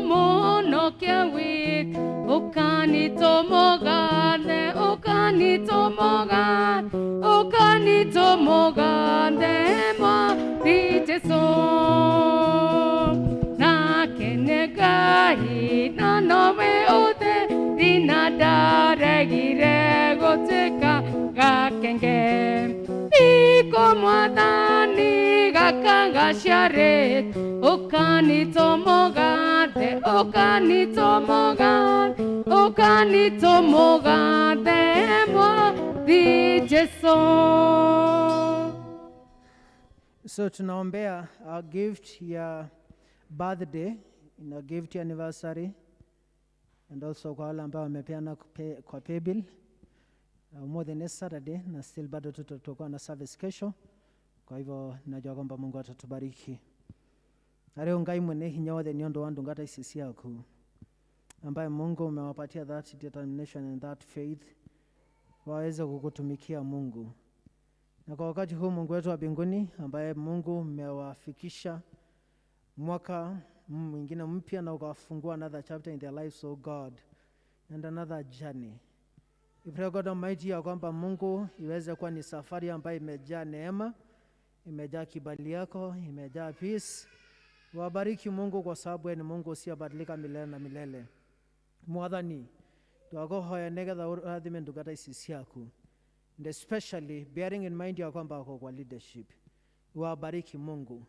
Mũhonokia witũ, ũkani tũmũgathe, ũkani tũmũgathe, ũkani tũmũgathe Mwathi Jesũ. Nake nĩ Ngai na nowe ũtheri, na ndaregire gũtuĩka gakenge. Iko Mwathani gaka gaciarĩtwo, ũkani tũmũgathe, ũkani tũmũgathe, ũkani tũmũgathe Mwathi Jesũ. So tunaombea our gift ya birthday na gift ya anniversary, and also kwa wale ambao wamepeana kwa paybill. More than Saturday na still bado tutakuwa na service kesho. Kwa hivyo najua kwamba Mungu atatubariki. Areo Ngai mwene hinya wothe nĩ ũndũ wa ndungata ici ciaku, ambaye Mungu umewapatia that determination and that faith waweze kukutumikia Mungu. Na kwa wakati huu Mungu wetu wa mbinguni, ambaye Mungu umewafikisha mwaka mwingine mpya na ukawafungua another chapter in their lives, oh God, and another journey. We pray, God Almighty, ya kwamba Mungu iweze kuwa ni safari ambayo imejaa neema, imejaa kibali yako, imejaa peace. Wabariki Mungu kwa sababu wewe ni Mungu usiyebadilika milele na milele. Mwathani, twakuhoya nigetha ũrathime ndungata ici ciaku, and especially bearing in mind ya kwamba wako kwa leadership. Wabariki Mungu,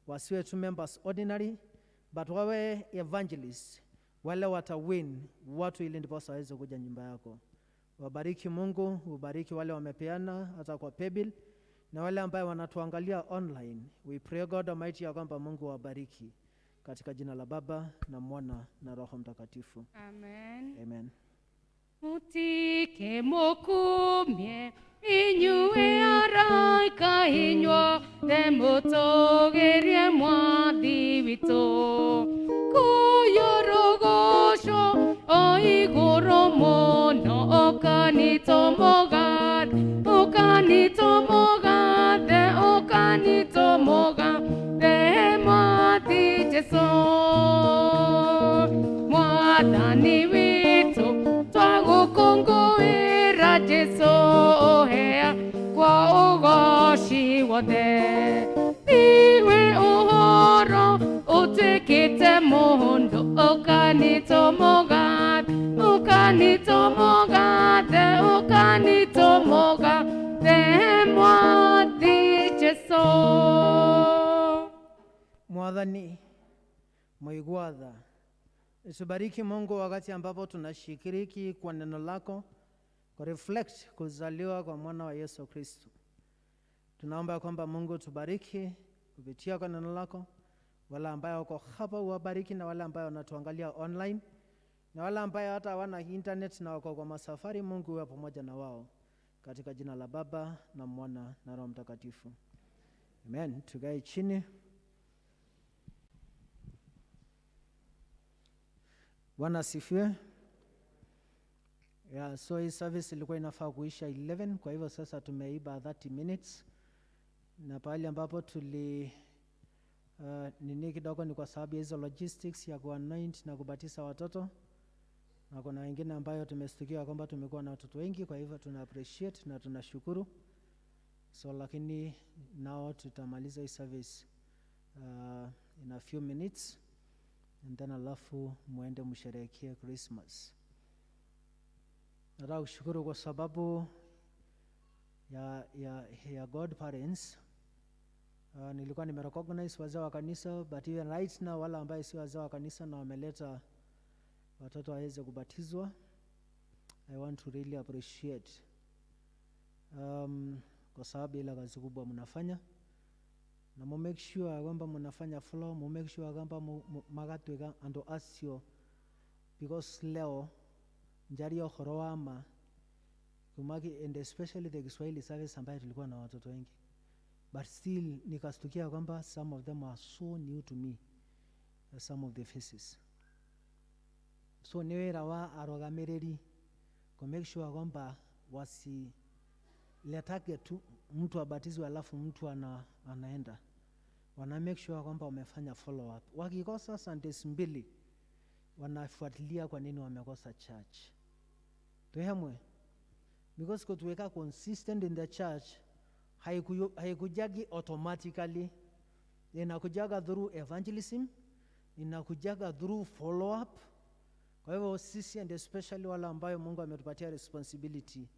wasiwe tu members ordinary, but wawe evangelists, wale watawin watu ili ndiposa waweze kuja nyumba yako. Wabariki Mungu, ubariki wale wamepeana hata kwa paybill na wale ambaye wanatuangalia online. We pray God Almighty ya kwamba Mungu wabariki katika jina la Baba na Mwana na Roho Mtakatifu. Amen. Amen. Mutike mokumye inyuĩ araika inyuothe mũtũgĩrie Mwathi witũ kũyũrũgũcwo o igũrũ mũno ũkani tũmũgathe ũkani tũmũgathe ũkani tũmũgathe Mwathi Jesũ Mwathani witũ twagũkũngũĩra Jesũ ũhea kwa ũgoci wothe iwe ũhoro ũtuĩkĩte mũndũ ũkani tũmũgathe ũkani tũmũgathe ũkani tũmũgathe Mwathi Jesũ. Mwathani mũigua tha, tubariki Mungu wakati ambapo tunashiriki kwa neno lako kwa reflect kuzaliwa kwa mwana wa Yesu Kristo. Tunaomba kwamba Mungu tubariki kupitia kwa neno lako, wale ambayo wako hapa uwabariki, na wale ambayo wanatuangalia online, na wale ambayo hata hawana internet na wako kwa masafari, Mungu uwe pamoja na wao, katika jina la Baba na Mwana na Roho Mtakatifu. Amen. Tukae chini. Bwana asifiwe. Yeah, so hii service ilikuwa inafaa kuisha 11, kwa hivyo sasa tumeiba 30 minutes, na pahali ambapo tuli nini kidogo ni kwa sababu ya hizo logistics ya kuanoint na kubatisa watoto, na kuna wengine ambayo tumestukia kwamba tumekuwa na watoto wengi, kwa hivyo tuna appreciate na tunashukuru. So lakini nao tutamaliza hii service in a few minutes and then alafu muende msherehekee Christmas. Nataka kushukuru kwa sababu ya godparents. Nilikuwa nimerecognize wazee wa kanisa, but even right now wale ambaye si wazee wa kanisa na wameleta watoto waweze kubatizwa, I want to really appreciate kwa sababu ile kazi kubwa mnafanya, na mu make sure kwamba mnafanya flow, mu make sure kwamba magatwika andu acio, because leo njari ũhoro wa ma kumaki, and especially the Kiswahili service ambayo tulikuwa na watoto wengi, but still nikastukia kwamba some of them are so new to me, some of the faces. So ni wĩra wa arũgamĩrĩri ku make sure kwamba wasiletake tu mtu abatizwe alafu mtu anaenda. Wana make sure kwamba wamefanya follow up. Wakikosa Sundays mbili, wanafuatilia kwa nini wamekosa church. Tuhemwe, because kutuweka consistent in the church haikujagi automatically, inakujaga through evangelism, inakujaga through follow up. Kwa hivyo sisi, and especially wale ambayo Mungu ametupatia responsibility,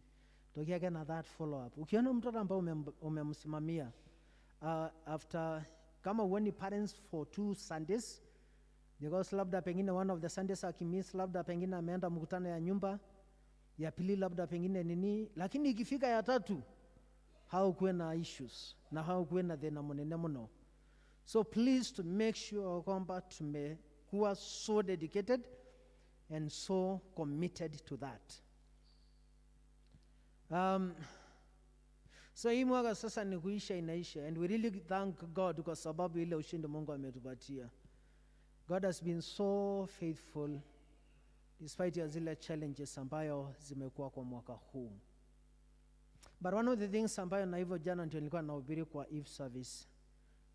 tukiage na that follow up. Ukiona mtoto ambaye umemsimamia after kama huoni parents for 2 Sundays, because labda pengine one of the Sundays akimiss, labda pengine ameenda mkutano ya nyumba ya pili, labda pengine nini, lakini ikifika ya tatu haukuwe na issues na haukuwe na thĩna mũnene mũno. So please to make sure kwamba tumekuwa so dedicated and so committed to that. So hii mwaka sasa ni kuisha inaisha, and we really thank God kwa sababu ile ushindi Mungu ametupatia. God has been so faithful despite ya zile challenges ambayo zimekuwa kwa mwaka huu. But one of the things ambayo, na hivyo jana ndio nilikuwa nahubiri kwa Eve service,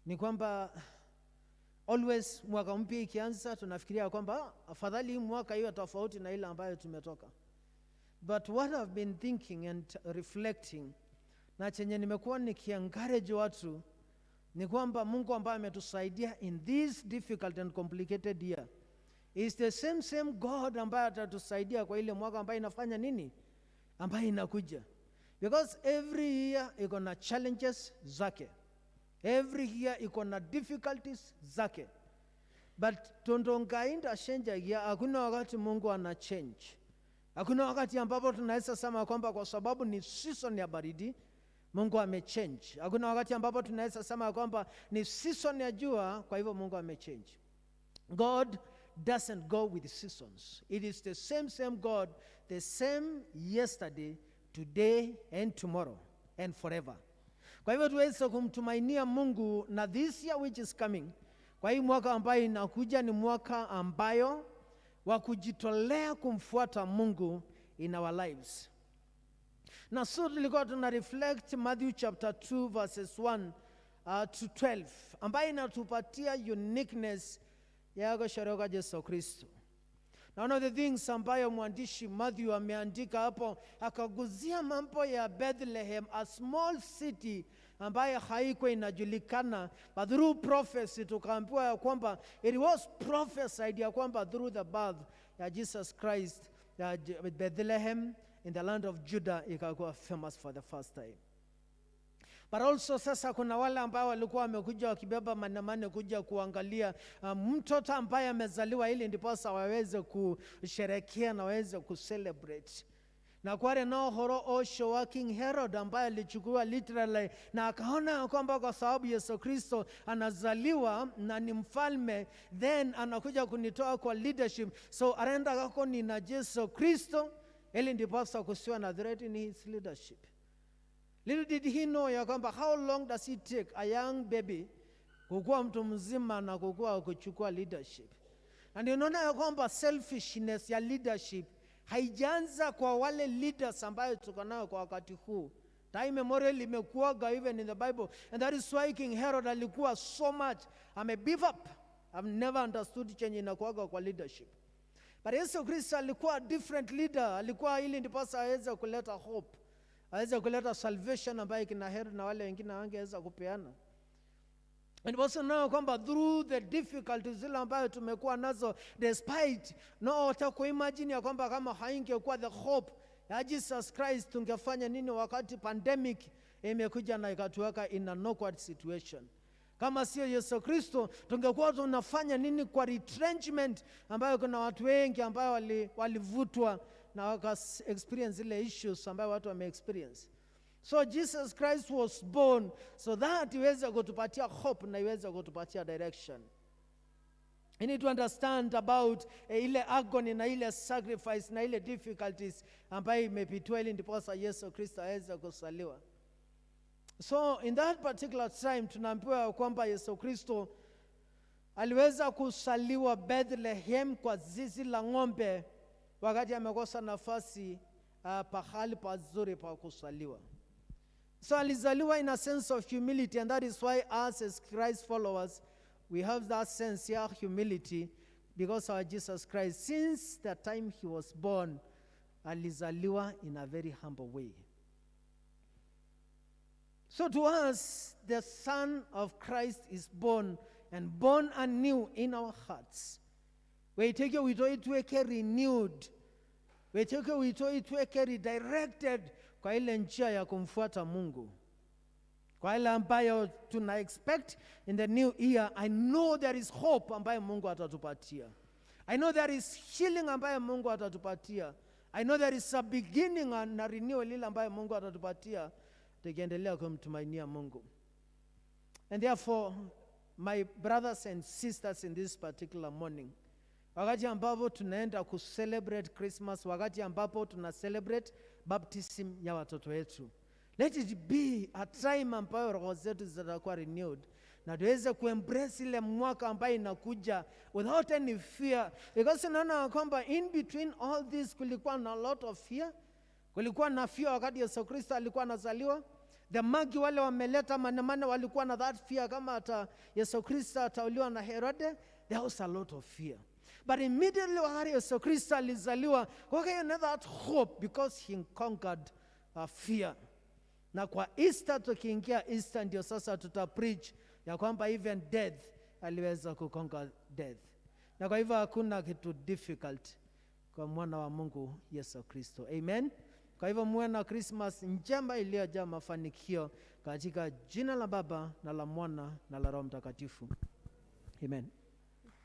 ni kwamba always mwaka mpya ikianza tunafikiria kwamba, "Ah, afadhali hii mwaka iwe tofauti na ile ambayo tumetoka." But what I've been thinking and reflecting na chenye nimekuwa nikiencourage watu ni kwamba Mungu ambaye ametusaidia in this difficult and complicated year is the same same God ambaye atatusaidia kwa ile mwaka ambayo inafanya nini, ambayo inakuja, because every year iko na challenges zake, every year iko na difficulties zake, but tondu Ngai ndacenjagia. Hakuna wakati Mungu ana change. Hakuna wakati ambapo tunaweza sema kwamba kwa sababu ni season ya baridi, Mungu amechange. Hakuna wakati ambapo tunaweza sema kwamba ni season ya jua, kwa hivyo Mungu amechange. God doesn't go with seasons. It is the same same God, the same yesterday, today and tomorrow and forever. Kwa hivyo tuweze kumtumainia Mungu na this year which is coming. Kwa hii mwaka ambayo inakuja ni mwaka ambayo wa kujitolea kumfuata Mungu in our lives. Na so tulikuwa tuna reflect Matthew chapter 2 verses 1 to 12, ambayo inatupatia uniqueness ya kusherehekea Yesu Kristo. Na one of the things ambayo mwandishi Matthew ameandika hapo, akaguzia mambo ya Bethlehem, a small city ambayo haikuwa inajulikana, but through prophecy tukaambiwa ya kwamba it was prophesied ya kwamba through the birth ya Jesus Christ ya Bethlehem in the land of Judah ikakuwa famous for the first time. But also sasa kuna wale ambao walikuwa wamekuja wakibeba manemane kuja kuangalia mtoto ambaye amezaliwa, ili ndiposa waweze kusherekea na waweze kucelebrate. Na kware na ũhoro ũcio wa King Herod ambaye alichukua literally na akaona kwamba kwa sababu Yesu Kristo anazaliwa na ni mfalme, then anakuja kunitoa kwa leadership, so arenda kako nina Yesu Kristo ili ndiposa kusiwa na threat in his leadership. Little did he know ya kwamba how long does it take a young baby kukua mtu mzima na kukua kuchukua leadership. Na ndio unaona ya kwamba selfishness ya leadership haijaanza kwa wale leaders ambayo tuko nayo kwa wakati huu. Time immemorial imekuwaga even in the Bible. And that is why King Herod alikuwa so much ame beef up. I've never understood chenye inakuwaga kwa leadership. But Yesu Kristo alikuwa different leader, alikuwa ili ndiposa aweze kuleta hope, aweze kuleta salvation ambayo kina Herod na wale wengine hawangeweza kupeana. And also know kwamba through the difficulties zile ambayo tumekuwa nazo, despite no imagine ya kwamba kama haingekuwa the hope ya Jesus Christ, tungefanya nini wakati pandemic imekuja na ikatuweka in an awkward situation? Kama sio Yesu Kristo, tungekuwa tunafanya nini kwa retrenchment ambayo kuna watu wengi ambayo walivutwa na waka experience ile issues ambayo watu wame experience? So Jesus Christ was born so that iweze kutupatia hope na iweze kutupatia direction. You need to understand about ile agony na ile sacrifice na ile difficulties ambayo imepitiwa ili ndiposa Yesu Kristo aweze kuzaliwa. So in that particular time tunaambiwa kwamba Yesu Kristo aliweza kuzaliwa Bethlehem kwa zizi la ng'ombe wakati amekosa nafasi pahali pazuri pa kuzaliwa. So alizaliwa in a sense of humility, and that is why us as Christ followers, we have that sense ya humility, because our Jesus Christ, since the time he was born, alizaliwa in a very humble way. So to us, the Son of Christ is born and born anew in our hearts. Wĩtĩkio witũ ituĩke renewed, wĩtĩkio witũ ituĩke redirected kwa ile njia ya kumfuata Mungu, kwa ile ambayo tuna expect in the new year. I know there is hope ambayo Mungu atatupatia. I know there is healing ambayo Mungu atatupatia. I know there is a beginning na renewal ile ambayo Mungu atatupatia tukiendelea kumtumainia Mungu. And therefore, my brothers and sisters, in this particular morning, wakati ambapo tunaenda kucelebrate Christmas, wakati ambapo tuna celebrate baptism ya watoto wetu, let it be a time ambayo roho zetu zitakuwa renewed na tuweze kuembrace ile mwaka ambayo inakuja without any fear, because unaona kwamba in between all this kulikuwa na a lot of fear. Kulikuwa na fear wakati Yesu Kristo alikuwa anazaliwa. The Magi wale wameleta manemane walikuwa na that fear kama ata Yesu Kristo atauliwa na Herode. There was a lot of fear. But immediately wakati Yesu Kristo alizaliwa, kwa na that hope, because he conquered fear. Na kwa Easter, tukiingia Easter, ndio sasa tuta preach ya kwamba even death aliweza kuconquer death, na kwa hivyo hakuna kitu difficult kwa mwana wa Mungu Yesu Kristo. Amen. Kwa hivyo muwe na Christmas njema iliyojaa mafanikio katika jina la Baba na la Mwana na la Roho Mtakatifu. Amen.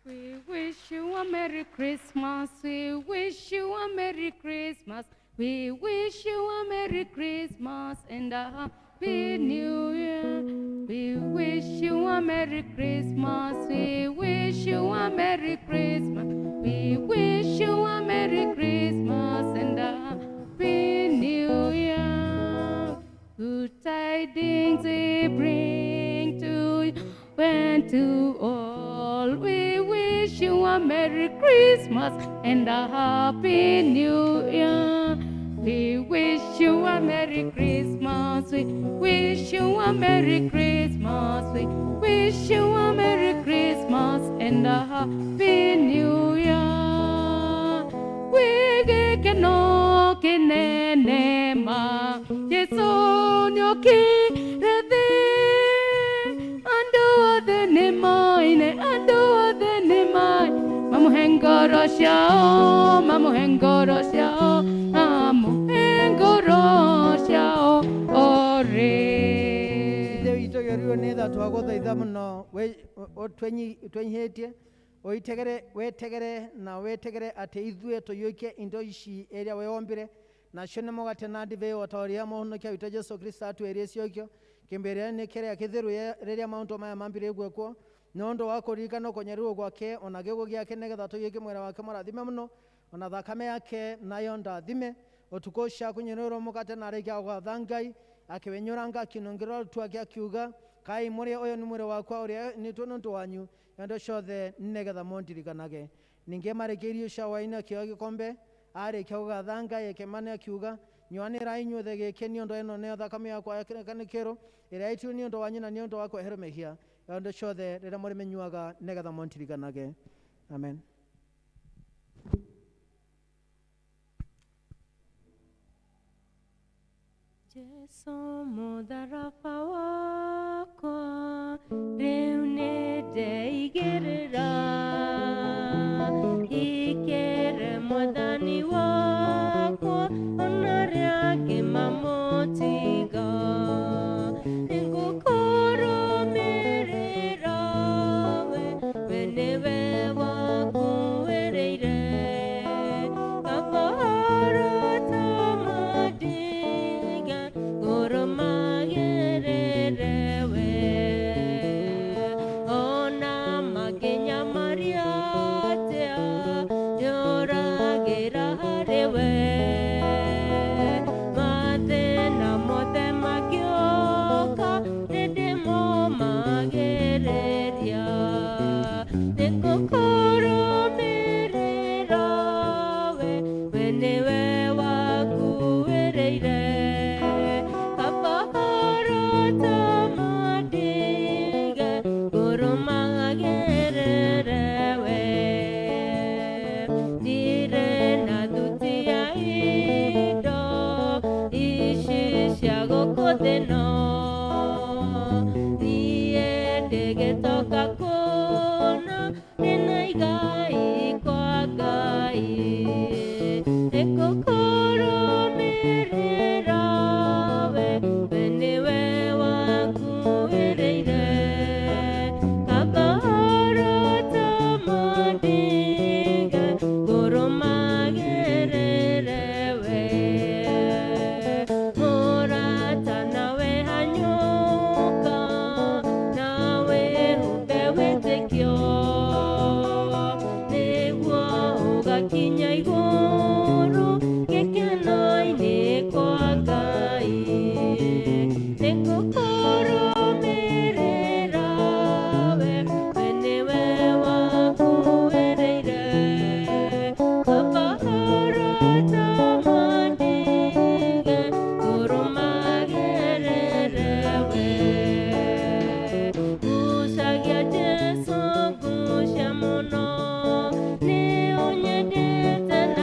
We wish you a Merry Christmas. We wish you a Merry Christmas. We wish you a Merry Christmas and a Happy New Year. We wish you a Merry Christmas. We wish you a Merry Christmas. We wish you a Merry Christmas and a Happy New Year. Good tidings we bring to you and to all. We wish you a Merry Christmas and a Happy New Year. We wish you a Merry Christmas. We wish you a Merry Christmas. We wish you a Merry Christmas and a Happy New Year. Wigikeno kinene ma Jesu nĩokire thĩ. Andũ othe nĩ maine, andũ othe nĩ maine, mamũhe ngoro ciao, mamũhe ngoro ciao, mamũhe ngoro ciao ore. Ithe witũ gĩũriũ nĩ tha twagũthaitha mũno twenyihĩtie ũitegere wetegere na wetegere atĩ ithuĩ tũiyũkie indo ici iria weombire nacio nĩ mũgate na ndibei o ta ũrĩa mũhonokia witũ Jesu Kristo atwĩrie ciokio kĩmbĩrĩra nĩ kĩrĩa kĩtheru rĩrĩa maũndũ maya mambire gwĩkwo nĩ ũndũ wa kũririkana kũnyarirwo gwake ona gĩkuũ gĩake nĩgetha tũiyũkie mwĩrĩ wake mũrathime mũno ona thakame yake nayo ndathime. Ũtukũ ũcio akũnyũrũrwo mũgate na arĩkia gwatha Ngai akĩwenyũranga akĩnongera arutwo ake akiuga kai mũrĩe ũyũ nĩ mwĩrĩ wakwa ũrĩa nĩtwo nĩ ũndũ wanyu indo ciothe nĩgetha mũndirikanage. Ningĩ marĩkia irio cia hwaĩ-inĩ akĩoya gĩkombe arĩkia gũgatha Ngai akĩmane akiuga nyuanĩrai inyuothe gĩkĩ nĩ ũndũ ĩno nĩyo thakame yakwa ya kĩrĩkanĩro ĩrĩa yaitirwo nĩ ũndũ wanyu na nĩ ũndũ wa kweherwo mehia indo ciothe rĩrĩa mũrĩmĩnyuaga nĩgetha mũndirikanage. Amen. Jesu mũtharaba wakwa rĩu nĩndeigĩrĩra ikĩre mwathani wakwa ona arĩa angĩ mamũtiga nĩngũkũrũmĩrĩra we, we nĩwe wakuĩrĩire kaba arata mandiga ngũrũmagĩrĩre we ona makĩnyamaria atĩa njũragĩra harĩ we mathĩna mothe mangĩũka nĩndĩmomagĩrĩria nĩngũkũrũmĩrĩra we, we nĩwe wakuĩrĩire kaba arata mandige ngũrũmagĩrĩre we ndirĩ na thuti ya indo ici cia gũkũ thĩ no niĩ ndĩgĩtoka kũna ndĩna igai kwa Ngai nĩngũkũrũmĩrĩra we, we nĩwe wakuĩrĩire kaba arata mandige ngũrũmagĩrĩre we mũrata nawe hanyũka nawe humbe wĩtĩkio nĩguo ũgakinya igũrũ gĩkeno-inĩ kwa Ngai nĩngũkũrũmĩrĩra we, we nĩwe wakuĩrĩire kaba arata mandige ngũrũmagĩrĩre we ngucagia Jesu ngucia mũno nĩ ũnyendete na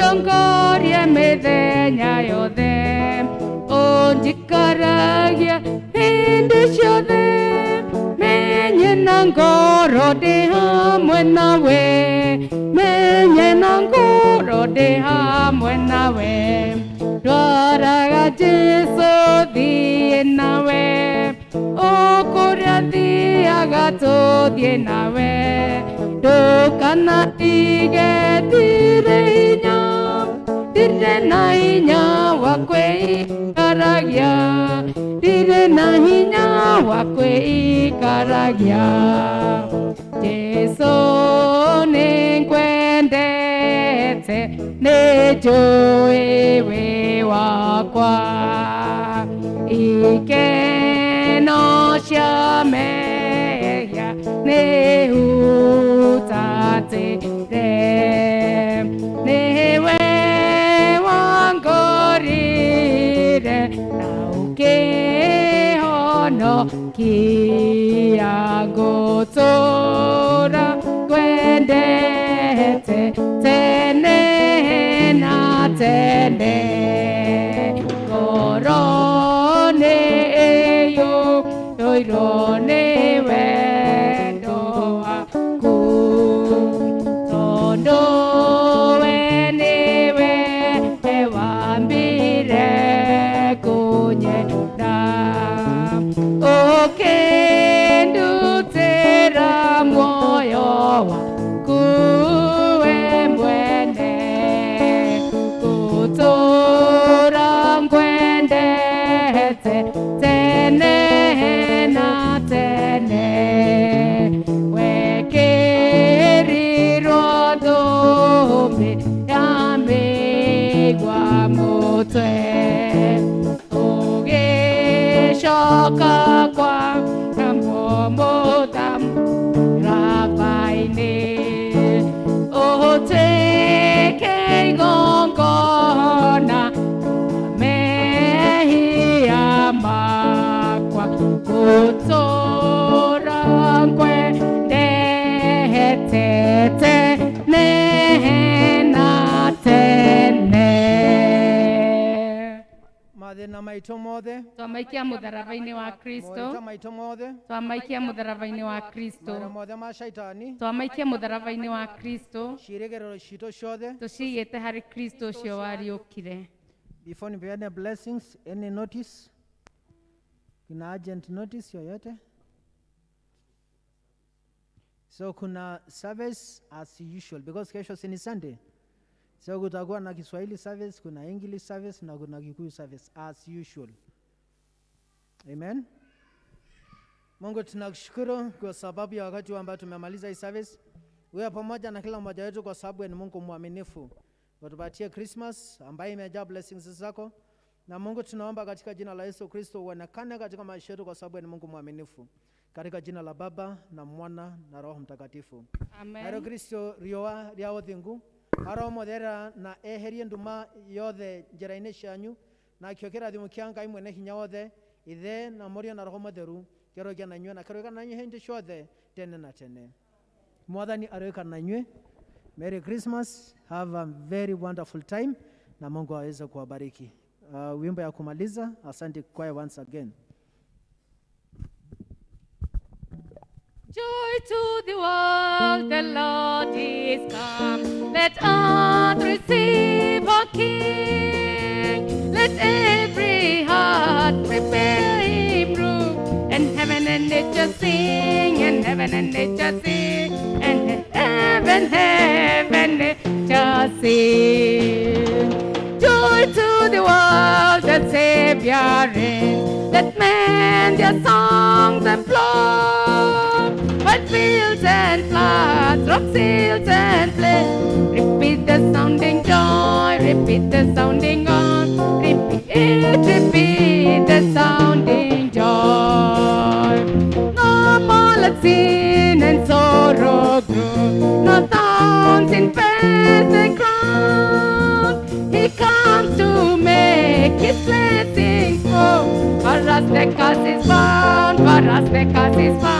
Ũndongorie mĩthenya yothe, ũnjikaragia hĩndĩ ciothe, menye na ngoro ndĩ hamwe nawe, menye na ngoro ndĩ hamwe nawe. Ndwaraga Jesũ thiĩ nawe, o kũrĩa thiaga tũthiĩ nawe, ndũkanatige ndirĩ hinya, ndirĩ na hinya wa kwĩikaragia, ndirĩ na hinya wa kwĩikaragia. Jesũ nĩngwendete, nĩnjũĩ wĩ wakwa, ikeno cia mehia nĩhutatĩre, nĩwe wangorire na ũkĩhonokia, ngũtũũra ngwendete tene na tene. Ngoro nĩ ĩiyũirwo nĩ wendo waku, tondũ we nĩwe wambire kũnyenda, ũkĩndutĩra muoyo waku we mwene, ngũtũũra ngwendete tene na tene. Wekĩrirwo thũmbĩ ya mĩigua mũtwe, ũgĩcoka kwa mũtharaba-inĩ, ũtuĩke igongona mehia makwa, ngũtũũra ngwendete tene na tene. Mathĩna maitũ mothe, Twamaikia mũtharaba-inĩ wa Kristo, morĩta maitũ mothe, twamaikia mũtharaba-inĩ wa Kristo, mawĩra mothe ma shaitani, twamaikia mũtharaba-inĩ wa Kristo, ciĩrĩgĩrĩro citũ ciothe. Tũcigĩte harĩ Kristo ũcio wariũkire. Before nipeane blessings, any notice? Kuna urgent notice yoyote? So kuna service as usual because kesho si ni Sunday. So kutakuwa na Kiswahili service, kuna English service na kuna Kikuyu service as usual. Amen. Mungu tunakushukuru kwa sababu ya wakati ambao tumemaliza hii service. Wewe pamoja na kila mmoja wetu kwa sababu wewe ni Mungu mwaminifu. Utupatie Christmas ambayo imejaa blessings zako. Na Mungu tunaomba katika jina la Yesu Kristo uonekane katika maisha yetu kwa sababu wewe ni Mungu mwaminifu. Katika jina la Baba na Mwana na Roho Mtakatifu. Amen. Naro Kristo rioa ria uthingu aromothera na eherie nduma yothe njĩra-inĩ cianyu, nakĩo kĩrathimo kĩa Ngai mwene hinya wothe, Ithe na Mũriũ na Roho Mũtheru, kĩrogia na inyuĩ na kĩroika na inyuĩ hĩndĩ ciothe tene na tene. Mwathani aroika na inyuĩ. Merry Christmas, have a very wonderful time na Mungu aweze kuwabariki. Wimbo ya kumaliza, asante kwaya once again. Joy to the world, the Lord is come. Let earth receive her King. Let every heart prepare him room. And heaven and nature sing, and heaven and nature sing, and heaven, heaven, nature sing. Joy to the world, the Savior reigns. Let men their songs employ. While fields and floods, rocks, hills and plains, repeat the sounding joy, repeat the sounding on, repeat, repeat the sounding joy. No more let sin and sorrow grow, no thorns in pain the crown. He comes to make his blessings flow. For us the curse is bound, for us the curse is bound.